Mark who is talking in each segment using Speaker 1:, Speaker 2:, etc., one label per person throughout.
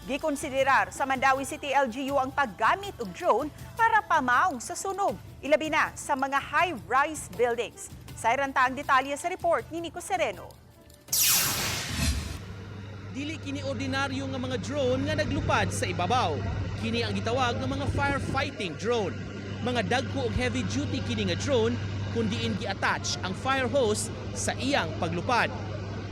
Speaker 1: Gikonsiderar sa Mandaue City LGU ang paggamit og drone para pamaong sa sunog, ilabi na sa mga high-rise buildings. Sayran ta ang detalye sa report ni Nico Sereno.
Speaker 2: Dili kini ordinaryo nga mga drone nga naglupad sa ibabaw. Kini ang gitawag nga mga firefighting drone. Mga dagko og heavy duty kini nga drone kun diin gi-attach ang fire hose sa iyang paglupad.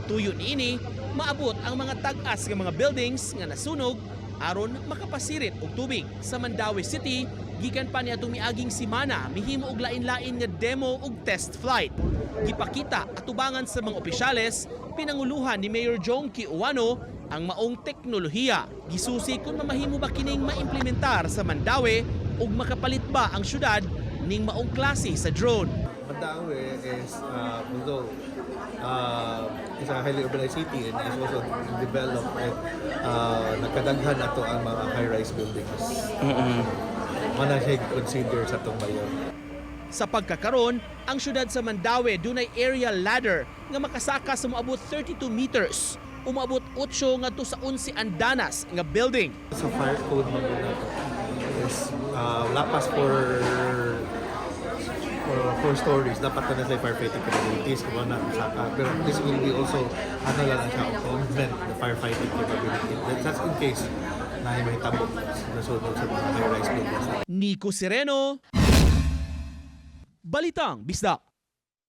Speaker 2: Tuyo niini, maabot ang mga tag-as nga mga buildings nga nasunog aron makapasirit og tubig. Sa Mandaue City, gikan pa niadtong miaging simana, mihimo og lain-lain nga demo ug test flight. Gipakita atubangan sa mga opisyales, pinanguluhan ni Mayor Jonkie Ouano ang maong teknolohiya. Gisusi kung mamahimo ba kining maimplementar sa Mandaue ug makapalit ba ang syudad ning maong klase sa drone.
Speaker 3: Mandaue is, although is a highly urbanized city and is also developed and nagkadaghan ato ang mga high-rise buildings. Mao na siya consider sa atong mayor.
Speaker 2: Sa pagkakaron, ang syudad sa Mandaue dunay aerial ladder nga makasaka sa moabot 32 meters, umaabot 8 ngadto sa 11 andanas nga building.
Speaker 3: Sa fire code man gud nato is lapas for four stories dapat na sila firefighting capabilities kung na saka, pero this will be also ano lang siya, augment the firefighting capability. That's in case na may mahitabo nasunog sa mga high-rise buildings.
Speaker 2: Nico Sereno, Balitang Bisdak.